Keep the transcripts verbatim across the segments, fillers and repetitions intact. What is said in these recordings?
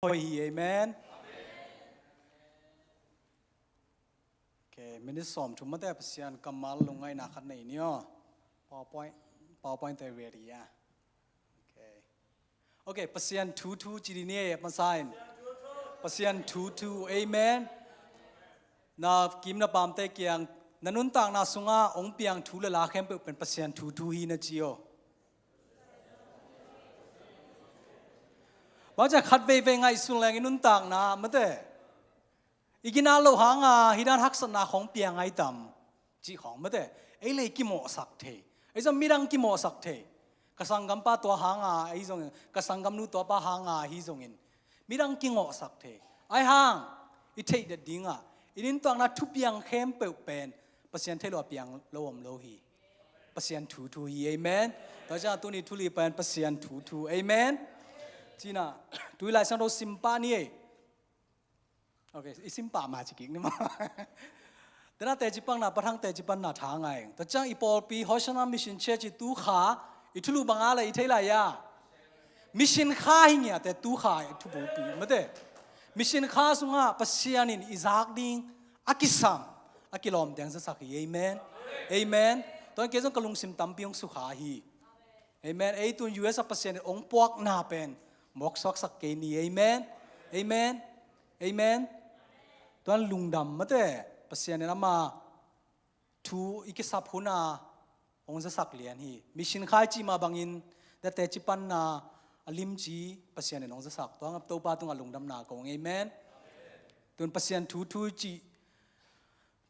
hoih hi. Amen. Okay, minit sawm thum mate, Pasian kammal lungngaihna khat nei ni aw. PowerPoint, PowerPoint te ready a. Okay. Okay, Pasian thu thu ci dih ni ei, a masa in. Pasian thu thu, amen. Na kim na pamte kiang, na nuntakna sungah hong piang thu le la khempeuh pen Pasian thu thu hi na ci aw. Bang ci a khat veivei ngaihsun leng i nuntakna mate. I ginat loh hanga hih dan haksatna khawng piang ai tam cih khawng mate. Ei le i kimawhsak thei. Ei zong midang kimawhsak thei. Ka sanggampa tua hanga ahi zongin, ka sanggamnu tuapa hanga ahi zongin midang kingawhsak thei. Ai hang i theih det dingah i nuntakna thupiang khempeuh pen Pasian theih loh a piang lo om lo hi. Pasian thu thu hi. Amen. Tua ciang tuni thuli pen Pasian thu thu. Amen. Cina tui Lai Siangtho sim pah ni ei. Okay, i sim pah ma ci kik ni maw. Tena teci panna, pathang teci panna tha ngai. Tua ciang i pawlpi Hosanna Mission Church i tu kha i thulu banga le i thei lai a. Mission kha hi ngiate tu kha i thupulpi mate. Mission kha sungah Pasian in i zak ding a kisam a kilawm deng zasak hi. Amen. Amen. Tua kei zong ka lungsim tampi hong sukha hi. Amen. Ei tun U S a Pasian in hong puakna pen mawksuaksak kei ni. Amen. Amen. Amen. Tuan lungdam mate. Pasian in ama thu i kisap huna hong zasak lian hi. Mission kha i cih mah bangin date ci panna a limci Pasian in hong zasak. Tua ngap Topa tungah lungdamna kong. Amen. Tun Pasian thu thu i cih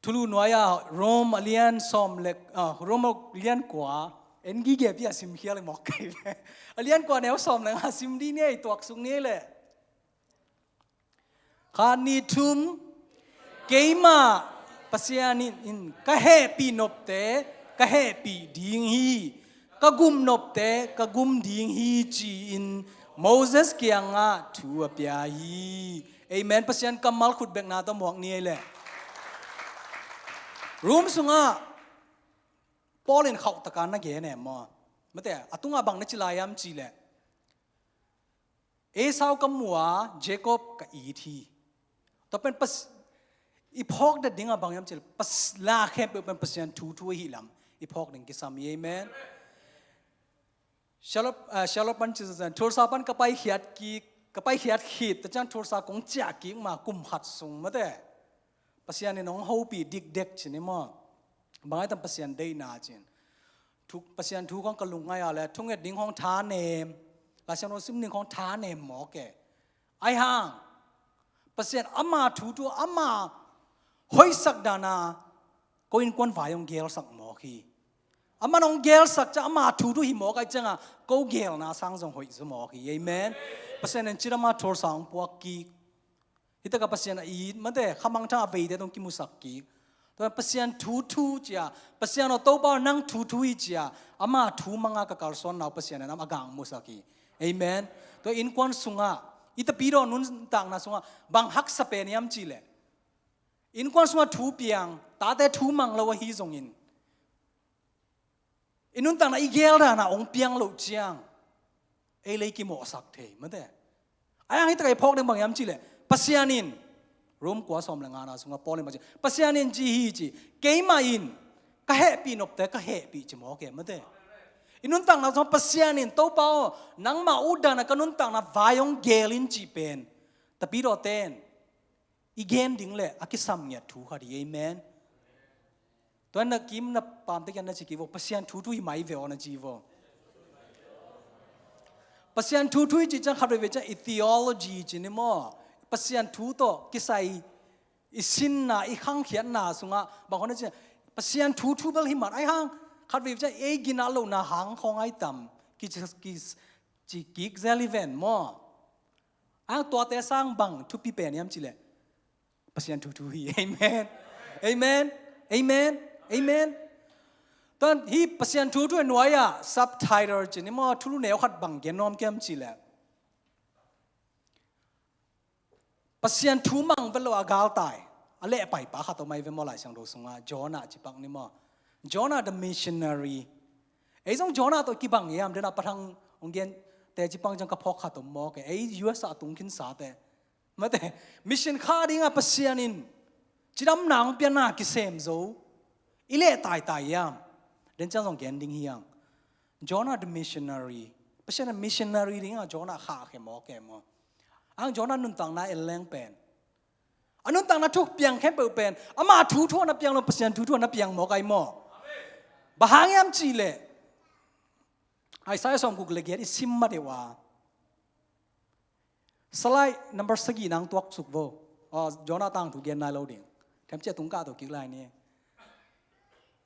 Thulu nuai-ah Rom a lian sawm le, ah, Rom a lian kua, en gige pi a sim khial i mawk kei ve. A lian kua neu sawm le nga sim di ni ei, tuaksuk ni ei leh. Khat ni thum, keimah Pasian in, in ka hehpih nopte ka hehpih ding hi. Ka gum nopte ka gum ding hi ci-in Moses kiangah thu a pia hi. Amen. Pasian kammal khut bekna tawh muak ni ei leh. Rom sungah Paul in khauh taka na gen em maw? Mate, a tungah bang na ci lai am cih leh, Esau ka mu a, Jacob ka it hi. Tua pen pas, i phawk det dingah bang hiam cih leh, pas, la khempeuh pen Pasian thu thu ahi lam i phawk ding kisam hi. Amen. Charlotte, eh, Charlotte pan ci zan, Tulsa pan ka paikhiat kik, ka paikhiat khit, ta ciang Tulsa kong ciah kik ma kum khat sung mate. Pasian in hong hopih dikdek ci ni maw? Bang ai tam Pasian deihna cin. Thu, Pasian thu khawng ka lungngai a le, thunget ding khawng thanem, Lai Siangtho sim ding khawng thanem mawk e. Ai hang, Pasian ama thu thu, ama hoihsak dana, ko innkuan vai hong gelsak mawk hi. Aman hong gelsak ciang ama thu thu hi mawk ai cianga, ko gelna sang zong hoih zaw mawk hi. Amen. Pasian in cin ama Tulsa hong puak kik. Hi taka Pasian a it mate, khamangthang a veite tawh kimusak kik. Tua Pasian thu thu cia, Pasian aw Topa nang thu thu hi cia, ama thu manga ka kalsuan nau Pasian in ama gangmusak hi. Amen. Tua innkuan sungah, i tapidaw nuntakna sungah, bang haksa pen hiam cih leh. Innkuan sungah thu piang, tate thu mang lo ahi zongin. I nuntakna i gel dana hong piang loh ciang. Ei le i kimawhsak thei, mate. Ai ang hi taka i phawk ding bang hiam cih leh. Pasian in. Rom kua sawm le ngana sungah Paul in bang ci. Pasian in ci hi ci. Keimah in. Ka hehpih nopte, ka hehpih ci mawk e, mate. I nuntakna sungah Pasian in. Topa aw, nangmah ut dana ka nuntakna vai hong gel in cih pen. Tapidaw ten. I gen ding le, a kisam ngiat thu khat hi, amen. Tua na kim na pamte kian na ci kik vo, Pasian thu thu hi mai ve aw na ci vo. Pasian thu thu hi ci ciang khat veve ciang i theology ci ni maw. Pasian thu tawh, kisai i sinna, i khangkhiatna sungah, bang khawng na ci, Pasian thu thu bel hi man, ai hang, khat veve ciang ei ginat lohna hang khawng ai tam, ki, ki, ci kik zel hi ven maw. Ang tuate sang bang thupi pen hiam cih leh. Pasian thu thu hi. Amen. Amen. Amen. Amen. Tuan hi Pasian thu thu nuai-ah subtitle ci ni maw thulu neu khat bang gen nuam kiam cih leh. Pasian thu mang vet lo a galtai. A lehpaipa khat om ai ve maw Lai Siangtho sungah Jonah ci pak ni maw. Jonah the missionary. Ei zong Jonah tawh kibang hiam, dena pathang hong gen, teci pang ciang ka phawk khat om mawk e. Ei U S a tung khin sa te, mate, mission kha dingah Pasian in cidamna hong pianna kisem zo i leh taitai hiam? Den ciang zong gen ding hiam? Jonah the missionary. Pasian a missionary dingah Jonah khahkhia mawk e maw? Ang Jonah nuntakna en leng pen a nuntakna thu piang khempeuh pen ama thu thu a na piang lo, Pasian thu thu a na piang mawk ai maw? Bang hang hiam cihleh Isaiah sawmguk le giat i sim ma deuh a, slide number sagih nang tuak suk vo. Aw, Jonah tangthu gen nai lo ding. Themcia tungkah tawh kik lai ni.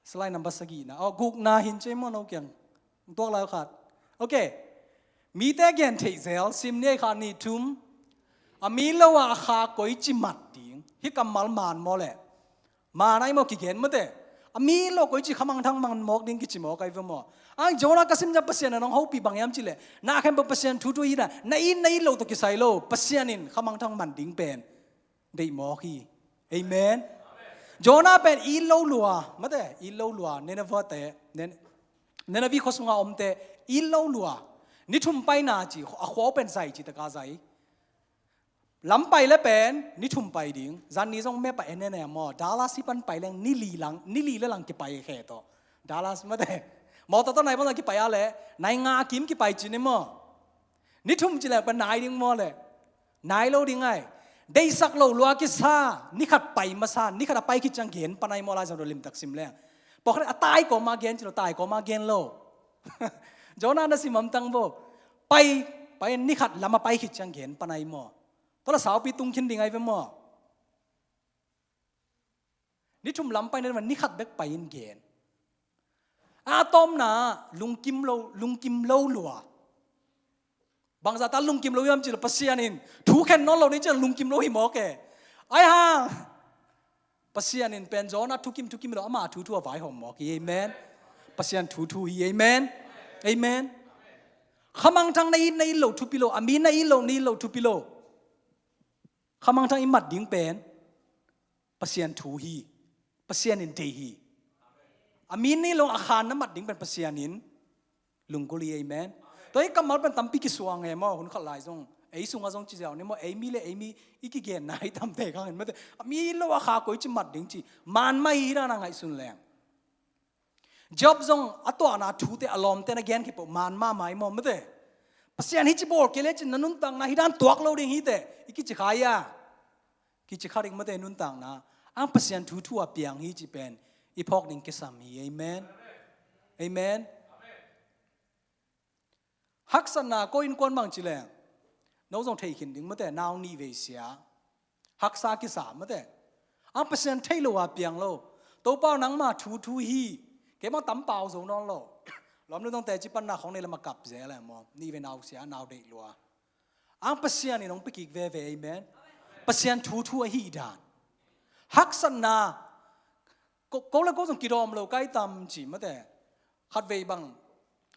Slide number sagihna. Aw, gukna hin cia maw no kiang. Tuak lai khat. Ok. Mite gen theih zel, sim ni ei kha ni thum. A mi lo a a kha koici mat ding. Hih kammal man maw leh? Man ai maw kigen mate. A mi lo koici khamangthang man mawk ding kici mawk ai ve maw? Ang Jonah ka sim ciang Pasian a nong hopih bang hiam cihleh, na khempeuh Pasian thu thu hi na, na it na it loh tawh kisai lo, Pasian in khamangthang man ding pen deih mawk hi. Amen. Jonah pen it lo lua, mate, it lo lua, Nineveh te, Nin-, Nineveh khua sunga omte it lo lua. Ni thum paina ci, a khua uh pen zai ci taka zai. Lam pai le pen ni thum pai ding. Zan ni zong map a en en e maw? Dallas hi pan pai leng ni li lang, ni li le lang kipai khe tawh. Dallas mate. Mawtaw tawh nai pan zong kipai a le nai nga kim kipai ci ni maw? Ni thum ci leng pen nai ding maw le? Nai lo ding ai. Deisak lo lua kisa, ni khat pai masa, ni khat a pai khit ciang gen pan ai maw, Lai Siangtho limtak sim leng. Pawlkhat a tai kawma gen ci lo, tai kawma gen lo. Jonah na sim amtang bo. Pai, pai ni khat lam a pai khit ciang gen pan ai maw? Tua la saupi tung khin ding ai ve maw? Ni thum lam pai na ni khat bek pai in gen. A tawmna lungkim lo, lungkim lo lua. Bangzah ta lungkim lo hiam cih leh Pasian in thu khen nawn lo ding cih leh lungkim lo hi mawk e. Ai hang Pasian in pen Jonah thukim thukim lo, ama thu thu a vaihawm mawk hi. Amen. Pasian thu thu hi. Amen. Amen. Khamangthang na it na it lo thupi lo, a mi na it lo na it lo thupi lo. Khamangthang i mat ding pen Pasian thu hi. Pasian in deih hi. A mi na it lo a khan na mat ding pen Pasian in lunggulh hi. Amen. Tua hi kammal pen tampi kisuang e maw, hun khat lai zong ei sungah zong ci ziau ni maw, ei mi le ei mi i kigenna hi tamte kang in mate. A mi lo a kha koici mat ding ci man mah hi dan a ngaihsun leng. Job zong a tuahna thute a lawmte na gen khit peuh man mahmah hi maw mate. Pasian hi ci bawl kei le cin na nuntakna hi dan tuak lo ding hi teh i kici kha hi a. Kici kha ding mate nuntakna. Ang Pasian thu thu a piang hi ci pen i phawk ding kisam hi. Amen. Amen. Haksatna ko innkuan bang ci leng no zong thei khin ding mate, nau nih vei sia. Haksa kisa mate. Ang Pasian thei lo a piang lo. Topa aw nangma thu thu hi. Kei bang tam pau zo nawn lo. Lawm nu dong teci panna khawng nei lam a kap zel e maw? Nih vei nau sia, nau deih lua. Ang Pasian in hong pia kik veve. Amen. Pasian thu thu ahih dan. Haksatna ko, ko le ko zong kidawm lo kai tam ci mate. Khatvei bang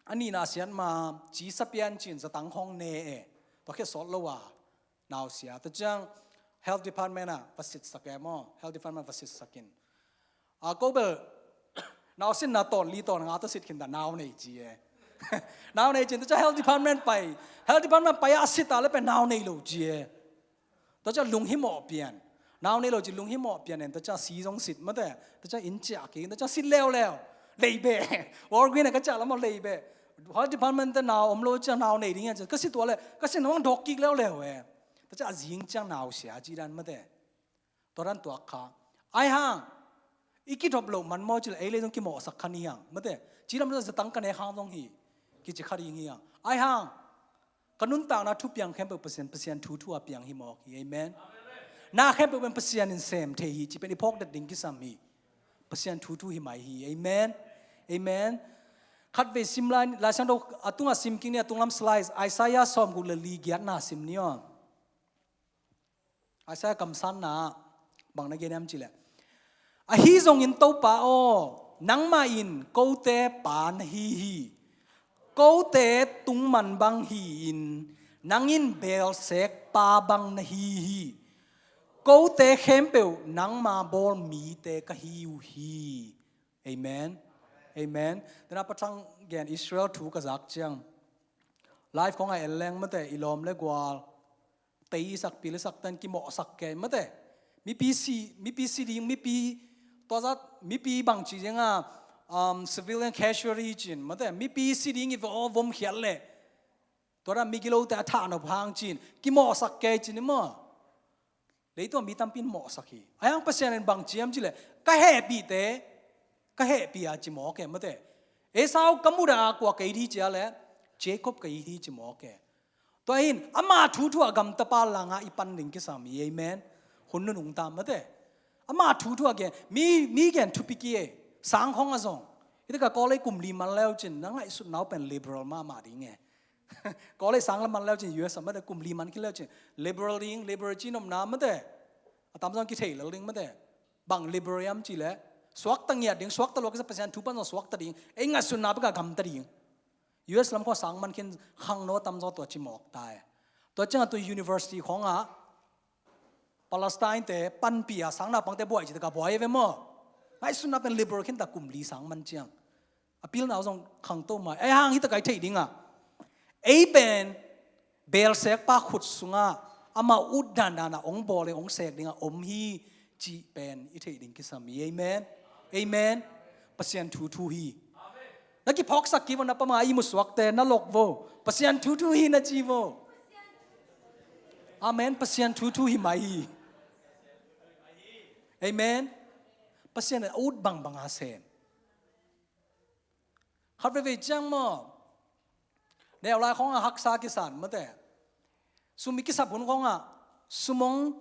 a nihna sian ma ci sa pian cin zatang khawng ne e. Tua khia sawt lo a nau sia. Tua ciang health department ah va sitsak e maw? Health department va sitsak in. A ko bel nau sinna tawn li tawn nga tawh sit khin ta, nau nei ci e. Nau nei cin tua ciang health department pai. Health department pai a sit a le pen nau nei lo ci e. Tua ciang lunghimawh pian. Nau nei lo ci lunghimawh pian en tua ciang si zong sit mate. Tua ciang inn ciah kik in tua ciang sit leuleu. Lei beh. Walgreen a ka ciah lam aw lei beh. Health department te nau om lo ciang nau nei ding e ci ka sit tua le ka sit na wang dawk kik leuleu e. Tua ciang a zing ciang nau sia ci dan mate. Tua dan tuak kha. Ai hang i kidop loh man maw ci le ei le zong kimawhsak kha ni hang mate. Ci lam zatang ka nek hang zong hi. Kici kha ding hi hang. Ai hang ka nuntakna thu piang khempeuh Pasian, Pasian thu thu a piang hi mawk hi. Amen. Na khempeuh pen Pasian in sem thei hi ci pen i phawk det ding kisam hi. Pasian thu thu hi mai hi. Amen. Amen. Khatvei sim lai, Lai Siangtho a tungah sim kik ni, a tunglam slide, Isaiah sawmguk le li giatna sim ni aw. Isaiah kamsanna ah bang na gen hiam ci leh, ahi zongin Topa aw, nangmah in kote pa na hi hi. Kote tungman bang hi-in nang in beelsek pa bang na hi hi. Kote khempeuh nangma bawl mite ka hi uh hi. Amen. Amen. Tena pathang gen Israel thu ka zak ciang Life khong a en leng mate, i lawm le gual, tei i sak, pil i sak ten kimawhsak kei mate. Mipi si, mipi si ding, mipi tua zat, mipi bangci zenga, um, civilian casualty cin mate, mipi si ding i vo-, vom khiat le tua dan migilote a thah nop hang cin kimawhsak kei cin i maw. Leitung mi tampi in mawhsak hi. Ahi hang Pasian in bang ciam cih leh, ka hehpihte ka hehpih a ci mawk e mate. Esau ka mudah a kua ka it hi cia leh, Jacob ka it hi ci mawk e. Tua hin ama thuthu a gamtapa langa i pan ding kisam hi. Amen. Hun nunung ta mate. Ama thuthu a gen, mi, mi gen thupi ki e. Sang khong a zong, i taka Kawlei kum li man leu cin na ngaihsutna uh pen liberal mahmah ding e. Kawlei sang la man leu cin, U S a mate, kum li man khin leu cin liberal ding, liberal ci nopna mate. A tamzaw kithei lel ding mate. Bang liberal hiam cih leh, suakta ngiat ding, suakta lua kisa, Pasian thu pan zong suakta ding, ei ngaihsutna bek a gamta ding. U S lam khua sang man khin, khangno a tamzaw tua ci mawk ta e. Tua ciangah tua university khongah Palestine te panpih a sang naupangte buai cih taka buai e ve maw. Ngaihsutna pen liberal khinta kum li sang man ciang. A pilna uh zong khangto mai. Ahi hang hi taka i theih dingah, ei pen beelsekpa khut sungah amah ut dandan a hong bawl e, hong sek dingah om hi cih pen i theih ding kisam hi. Amen. Amen. Pasian thuthu hi. Na kiphawksak kik vo, na pamang a ihmu suakte, na lok vo. Pasian thuthu hi na ci vo. Amen. Pasian thuthu hi mai hi. Amen. Pasian a ut bangbang a sem. Khat veivei ciang maw, neu lai khongah haksa kisan mate. Sum i kisap hun khongah sum hong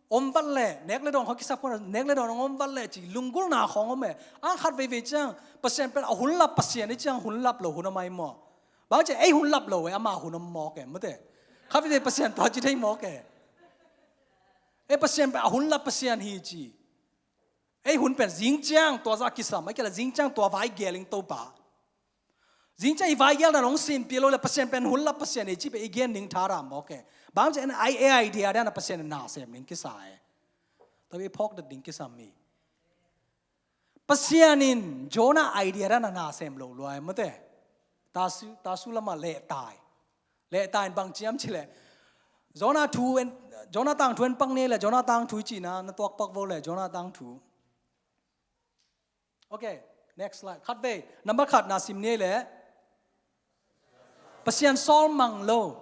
om vat leh, nek le dawn khong kisap hun, nek le dawn hong om vat leh ci lunggulhna khong om e. A khat veivei ciang Pasian pen a hun lap Pasian hi ciang hun lap lo hun a mai maw. Bang ci ei hun lap lo e, ama hun om mawk e mate. Khat veivei Pasian tua ci thei mawk e. Ei Pasian pen a hun lap Pasian hi ci. Ei hun pen zing ciang tua zah kisam, a kila zing ciang tua vai gel ing Topa. Zing ciang i vai gel dan hong sinpih lo le Pasian pen hun lap Pasian e ci pen i gen ding tharam mawk e. Bang ci en ai e idea dan a Pasian na sem ning kisa e. Tua i phawk dat ding kisam hi. Pasian in Jonah idea dan a na sem lo luai mate. Tasu, tasu lamah lehtai. Lehtai in bang ciam ci leh, Jonah thu en, Jonah tangthu en pak ni leh, Jonah tangthu i cihna na tuak pak vo leh, Jonah tangthu. Ok, next slide. Khat vei, nambat khat na sim ni leh, Pasian sawl mang lo.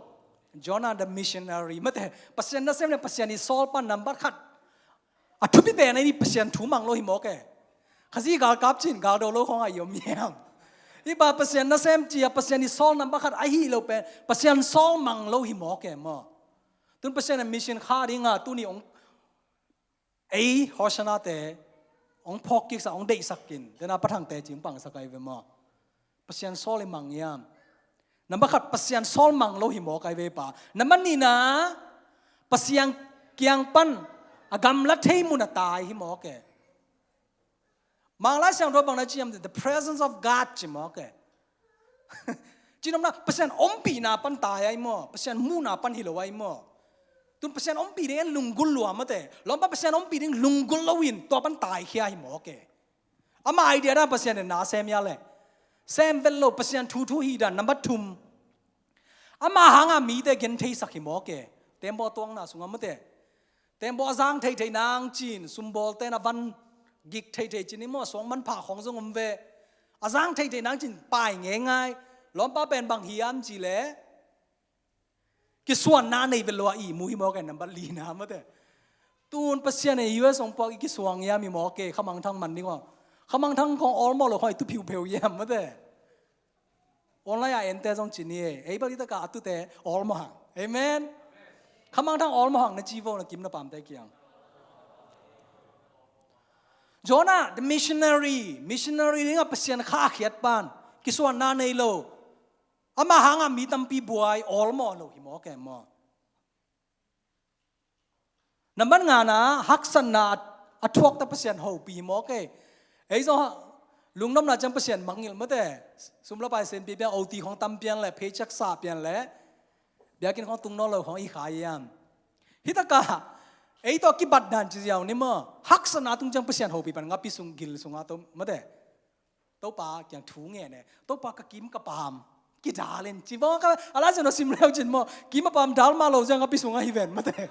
Jonah the missionary mate. Pasian nasem le Pasian i sawl pan nambat khat a thupi pen a hi, Pasian thu mang lo hi mawk e. Khazih galkap cin galdo lo khong a i om hiam? Hi pa Pasian nasem ci a Pasian i sawl nambat khat ahi lo pen Pasian sawl mang lo hi mawk e maw. Tun Pasian a mission kha dinga tuni hong ei Hosanna te hong phawk kiksa, hong deihsak in, tena pathangte ci hong pangsak ai ve maw. Pasian sawl i mang hiam? Nambat khat Pasian sawl mang lo hi mawk ai ve pa. Nambat nihna Pasian kiang pan a gamla thei mun a tai hi mawk e. Manglai Siangtho bang na ciam, the presence of God ci mawk e. Cinopna Pasian ompihna pan tai ai maw, Pasian muhna pan hi lo ai maw. Tun Pasian ompih ding en lunggulh lua mate. Lawmpa Pasian ompih ding lunggulh lo in tua pan taikhia hi mawk e. Ama idea dan Pasian in na sem ia le, sem vet lo, Pasian thuthu hi dan. Nambat thum, ama hanga mite gen theisak hi mawk e. Tembaw tuakna sungah mate. Tembaw a zang theithei nang cin, sumbawlte na van gik theithei cin i maw, suang manphah khong zong om ve. A zang theithei nang cin pai ngeingai. Lawmpa pen bang hiam ci leh, kisuanna nei vet lo a ihmu hi mawk e, nambat lina mate. Tun Pasian e U S hong puak i kisuang hiam hi mawk e, khamangthang man ding aw. Khamangthang khong awlmawh lo khong i tu phiupheu hiam mate. Online a ente zong ci ni e, ei bali taka a tute awlmawh hang. Amen. Khamangthang awlmawh hang na ci vo na kim na pamte kiang. Jonah the missionary, missionary dinga Pasian khahkhiat pan, kisuanna nei lo. Ama hanga mi tampi buai, awlmawh lo hi mawk e maw. Nambat ngana haksatna a thuakta Pasian hopih hi mawk e. Ei zong lungnopna ciang Pasian mangngilh mate. Sum le pai sem pian, O T khong tam pian le, paycheck sa pian le, biakinn khong tung nawn lo khong i khai hiam? Hi taka ei tawh kibat dan ci ziau ni maw. Haksatna tung ciang Pasian hopih pan ngapi sung gil sungah to mate. Topa kiang thu ngen e. Topa ka kim ka pam. Kidal in ci bang ka a la zeno sim leu cin maw, kim a pam dal mah lo ziang a pi sung ahi ven mate.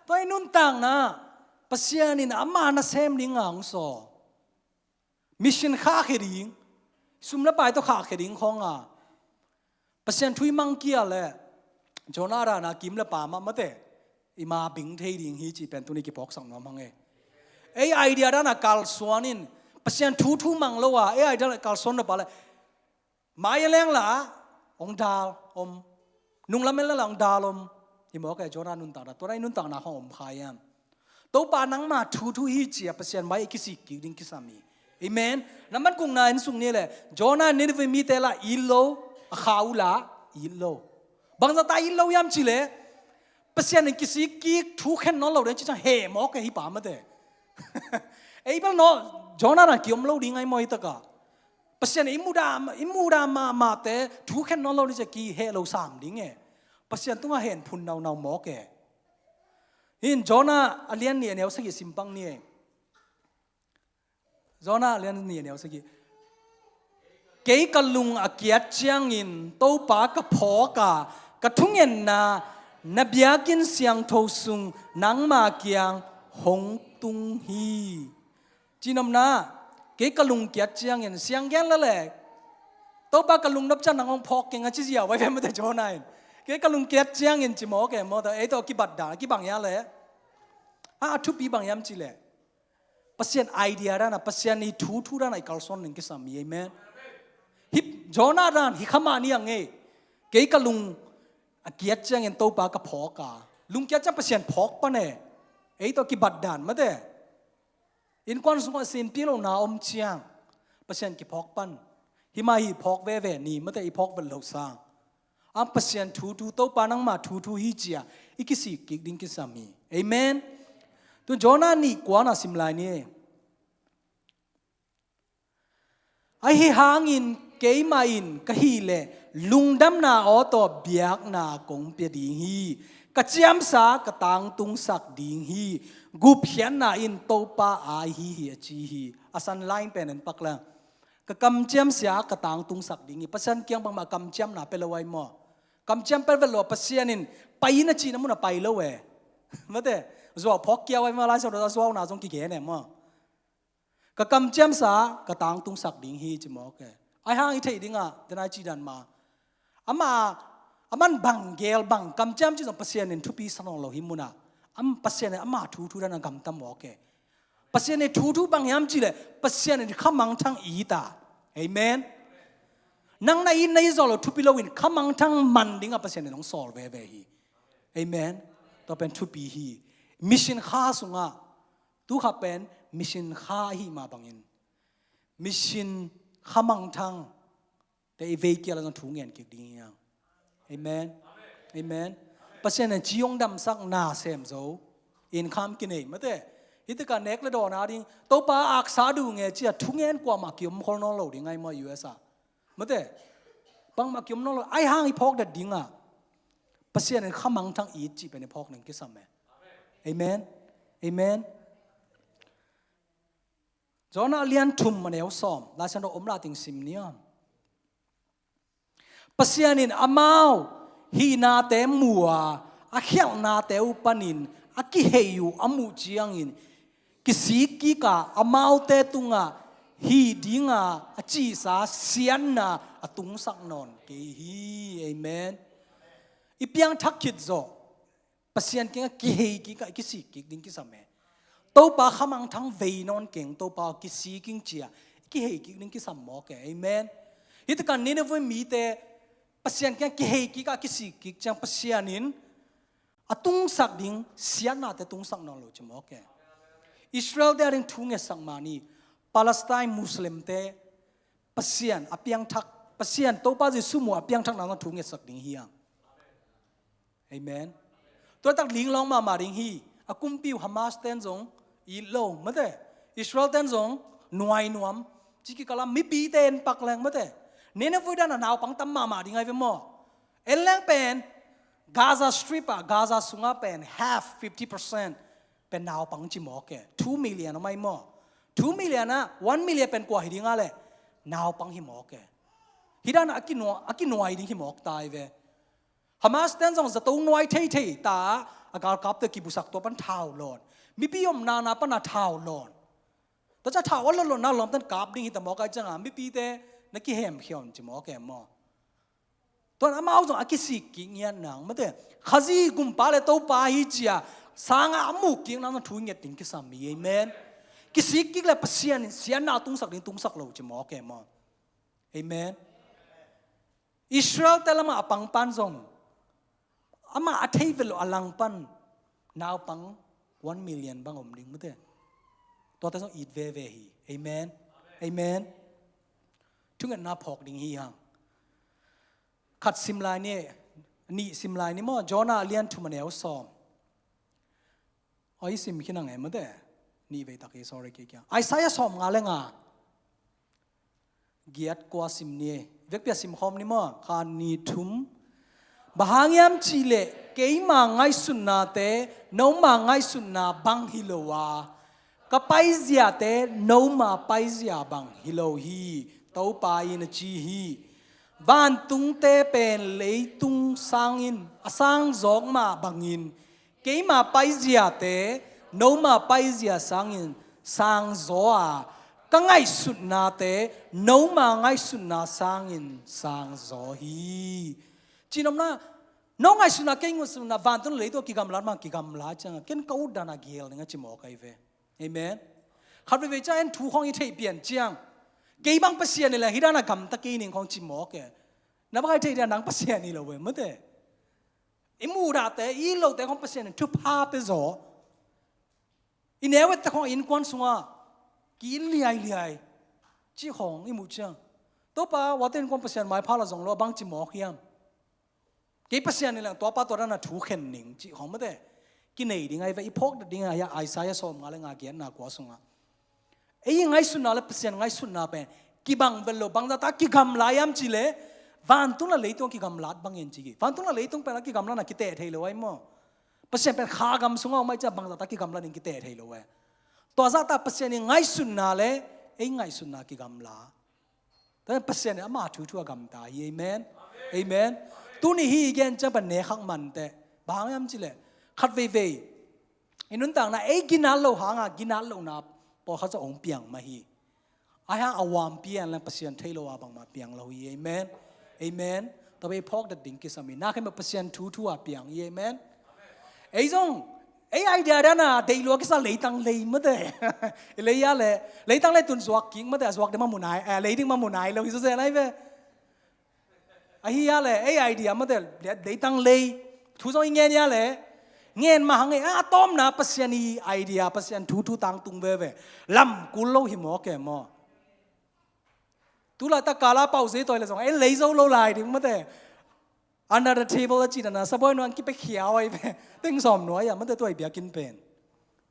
Tua i nuntakna Pasian in ama nasem ding a hong sawl. Mission khahkhia ding, sum le pai tawh khahkhia ding khawng a Pasian thu i mang kia le Jonah dan a kim le pam ah mate, i ma bing thei ding hi cih pen tuni kiphawksak nuam hang e. Ei idea dan a kalsuan in, Pasian thu thu mang lo a ei idea dan a kalsuan lo pa le mai a leng la hong dal om, nunglam a leng la hong dal om. Hi mawk e, Jonah nuntakna, tua i nuntakna khawng om kha hiam? Topa nangma thu thu hi ci a Pasian mai i kisik kik ding kisam hi. Amen. Na man kungna en sung ni le Jonah Nineveh mite la it lo, a kha uh la it lo. Bangzah ta it lo hiam ci le Pasian in kisik kik thu khen nawn lo ding ci ciang heh mawk e hi pa mate. Ei bel naw Jonah na kiom lo ding ai maw hi taka. Pasian i muda, i muda mahmahte thu khen nawn lo ni cia kiheh lo sam ding e. Pasian tungah hen phun naunau mawk e. Hin Jonah a lian nih a neu sagih simpang ni e. Jonah a lian nih a neu sagih. Kei ka lung a kiat ciangin Topa ka phawk a, ka thungetna na biakinn siangtho sung nangma kiang hong tung hi. Cinomna, kei ka lung kiat ciangin siang gen la le Topa ka lung nop ciang nang hong phawk keng a ci zia vai ve mate Jonah in. Kei ka lung kiat ciangin ci mawk e maw ta ei tawh kibat dan a kibang ia le a a thupi bang hiam ci le Pasian idea dan a Pasian i thu thu dan a i kalsuan ning kisam hi. Amen. Hi Jonah dan hi khamah ni a ngei. Kei ka lung a kiat ciangin Topa ka phawk a, lung kiat ciang Pasian phawk pan e. Ei tawh kibat dan mate. Innkuan sungah sinpi lona om ciang Pasian kiphawk pan. Himah hi phawk veve ni mate i phawk vet lo sang. Ang Pasian thu thu Topa nangma thu thu hi cia i kisik kik ding kisam hi. Amen. Tu Jonah nih kuana sim lai ni. Ahi hangin keimah in ka hih leh lungdamna aw tawh biakna kong pia ding hi. Ka ciamsa ka tangtungsak ding hi. Gupkhiatna in Topa aa hi hi a ci hi. A san line pen en pak la. Ka kamciamsa ka tangtungsak ding hi. Pasian kiang bangmah kamciamna pe lo ai maw? Kamciam pe vet lo a Pasian in pai in a cihna mun a pai lo e. Mate zuau phawk kia ai maw lai sa lo a zuauna zong kigen e maw? Ka kamciamsa ka tangtungsak ding hi ci mawk e. Ai hang i theih dingah den ai ci dan ma ama a man bang gel bang kamciam ci zong Pasian in thupi sa nawn lo hi munah am Pasian in ama thu thu dan a gamta mawk e. Pasian in thu thu bang hiam ci le Pasian in khamangthang i ta. Amen. Nang na in na i zawh lo thupi lo in khamangthang man dingah Pasian in hong sawl veve hi. Amen. Tua pen thupi hi. Mission kha sungah tu kha pen mission kha ahi mah bangin mission khamangthang te i vei kia la zong thu ngen kik ding hi hang. Amen. Amen. Pasian in ci hong damsak na sem zo in kham kinei mate. Hi tika nek le dawn a ding Topa aksa du nge cia thu ngen kuamah kiom khol nawn lo ding ai maw U S a. Mate bangmah kiom nawn lo ai hang i phawk dat dingah Pasian in khamangthang it cih pen i phawk ning kisam e. Amen. Amen. Jonah lian thum a neu sawm Laisiangtho om la ting sim niam. Pasian in amau hihnate mu a a khialhnate uh panin a kihei uh a muh ciangin kisik kik a amaute tungah hih dinga a cihsa siatna a tungsak nawn kei hi. Amen. I piangthak khit zawh Pasian kiangah kihei kik a i kisik kik ding kisam e. Topa khamangthang vei nawn keng Topa kisik ing cia i kihei kik ding kisam mawk e. Amen. Hi taka Nineveh mite Pasian kiangah kihei kik a kisik kik ciang Pasian in a tungsak ding siatnate tungsak nawn lo ci mawk e. Israel te a ding thu ngetsak mah ni Palestine Muslim te Pasian a piangthak Pasian Topa Jesu mu a piangthak na thu ngetsak ding hi ang. Amen. Tua tak linglawng mahmah ding hi. A kumpi uh Hamas ten zong it lo mate. Israel ten zong nuai nuam. Ciki kalam mipi ten pak leng mate. Nineveh dan a naupang tam mahmah ding ai ve maw? En leng pen Gaza Strip ah Gaza sungah pen half fifty percent pen naupang ci mawk e. Two million om ai maw? Two million ah one million pen kua hi ding a le naupang hi mawk e. Hih dan a kinuai, a kinuai ding hi mawk ta hi ve. Hamas ten zong zato nuai theithei ta a, galkapte kibusak tua pan thau lawn. Mipi omna na pan a thau lawn. Tua ciang thau a lawn lawn na lawmten kap ding hi ta mawk ai cianga mipite na kihemkhia un ci mawk e maw. Tuan amau zong a kisik kik ngiat nang mate. Khazih gumpa le Topa hi cia sanga a muk kik nang na thu ngiat ding kisam hi. Amen. Kisik kik le Pasian in siatna tungsak ding tungsak lo ci mawk e maw. Amen. Israel te lama a pangpan zong ama a thei velo a langpan naupang one million bang om ding mate. Tuate zong it veve hi. Amen. Amen. Thungetna phawk ding hi hang. Khat sim lai ni, nih sim lai ni maw, Jonah a lian thum a neu sawm. Oi, sim khin ang e mate. Nih vei tak hi, sorry, kei kiang. Isaiah sawm nga le nga. Giat kua sim ni. Vekpi a sim khawm ni maw. Khat, nih, thum. Bang hang hiam cihleh keima ngaihsutnate noma ngaihsutna bang hi lo a, ka paiziate noma paizia bang hi lo hi, Topa in a ci hi. Vantungte pen leitung sangin a sang zawk mah bangin keima paiziate noma paizia sangin sang zaw a, ka ngaihsutnate noma ngaihsutna sangin sang zaw hi. Cihnopna, no ngaihsutna, kei ngaihsutna, vantung leitung kigamlat mah kigamlat cianga ken ka utdan a gel ning a ci mawk ai ve. Amen. Khat veivei ciang en thu khawng i theih pian ciang kei bang Pasian hi leng hih dan a gamta kei ning khawng ci mawk e. Na bang ai theih dia nang Pasian hi lo ve mate. I muhdahte i lote khawng Pasian in thupha pia zaw. I neu ette khawng innkuan sungah ki-it liailiai cih khawng i muh ciang Topa, wate innkuan Pasian maipha la zong lo a bang ci mawk hiam. Kei Pasian hi leng tuapa tua dana thu khen ning cih khawng mate. Kinei ding ai ve, i phawk ding ai a Isaiah sawm nga le nga giatna kua sungah ei ngaihsutna le Pasian ngaihsutna pen kibang vet lo, bangzahta kigamla hiam cihleh vantung le leitung kigamlat bangin ci hi. Vantung le leitung pen a kigamlatna kiteh thei lo ai maw. Pasian pen kha gam sungah om ai ciah bangzahta kigamlat in kiteh thei lo ai. Tua zahta Pasian i ngaihsutna le ei ngaihsutna kigamla. Tua Pasian in ama thuthu a gamta hi. Amen. Amen. Tuni hi i gen ciang pen nekhak manteh. Bang hang hiam cihleh khat veivei i nuntakna ei ginat lo hanga ginat lohna pawlkhat zong hong piang mah hi. Ai hang a uampi an lang Pasian thei lo a bangmah piang lo hi. Amen. Amen. Tua bei phawk dat ding kisam hi. Na khen beh Pasian thuthu a piang hi. Amen. Ei zong ei idea dana deih lua kisa leitang lei mate. I lei a le leitang lei tun zuak kik mate, a zuak ding mah mu nai, eh, lei ding mah mu nai lo hi zawzen ai ve. Ahi a le ei idea mate, leitang lei thu zong i ngen a le ngen mah hang e, a tawmna Pasian i idea, Pasian thuthu tangtung veve. Lam kul lo hi mawk e maw. Tulaitak kala pau zei tawi le zong ei lei zo lo lai ding mate. Under the table a cih dana sabuai nuan kipia khiau ai ve. Teng sawm nuai a mate tuai biakinn pen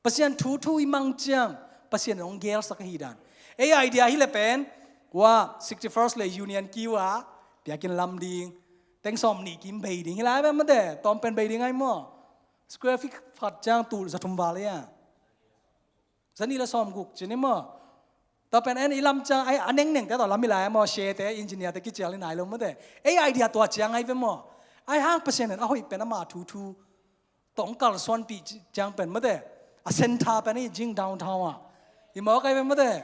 Pasian thuthu i mang ciang Pasian in hong gelsak ahi dan. Ei idea hi le pen ua sixty-first le Union kiu a biakinn lam ding. Teng sawm nih kim bei ding hi lai ve mate, tawm pen bei ding ai maw. Square feet khat ciang tul za thum val ia. Za nih le sawm guk ci ni maw. Tua pen en i lam ciang ai a nengnengte tawh lam i lai maw, siate, engineerte kicial i nai lo mate. Ei idea tua ciang ai ve maw. Ai hang Pasian in a hoih pen ama thuthu tawh hong kalsuanpih ci-, ciang pen mate. A center pen i Jing downtown ah i mawk ai ve mate.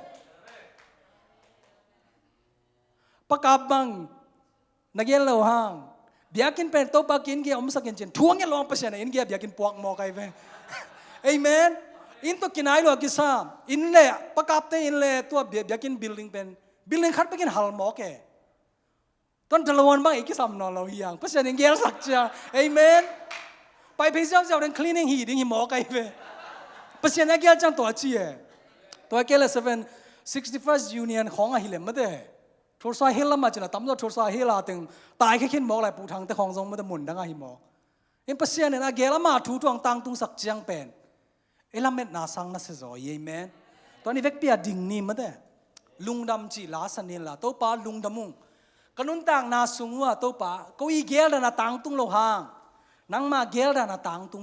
Pakap bang na gen lo hang. Biakinn pen Topa ki inn gei omsak in cin thu a ngen lo hang Pasian a inn gei a biakinn puak mawk ai ve. Amen. Inn tawh kinai lo a kisa inn le pakapte inn le tua bia-, biakinn building pen building khat bekin hal mawk e. Tuan dalawan bang i kisam nawn lo hi hang Pasian in gelsak cia. Amen. Pai phei ziauziau den cleaning hi ding hi mawk ai ve. Pasian a gel ciang tua ci e. Tua kei le seven sixty-first Union khawng ahi lem mate. Tulsa Hill lamah cin a tamzaw Tulsa Hill a teng taikhia khin mawk lai, Pu Thangte khawng zong mate mun dang ahi mawk. In Pasian in a gel ama thu thuang tangtungsak ciang pen ei lametna sang na sia zaw hi. Amen. Tua ni vekpi a ding ni mate. Lungdam cih la san inla Topa lungdam ung. Ka nuntakna sung uh a Topa ko i geldan a tangtung lo hang nangma geldan a tangtung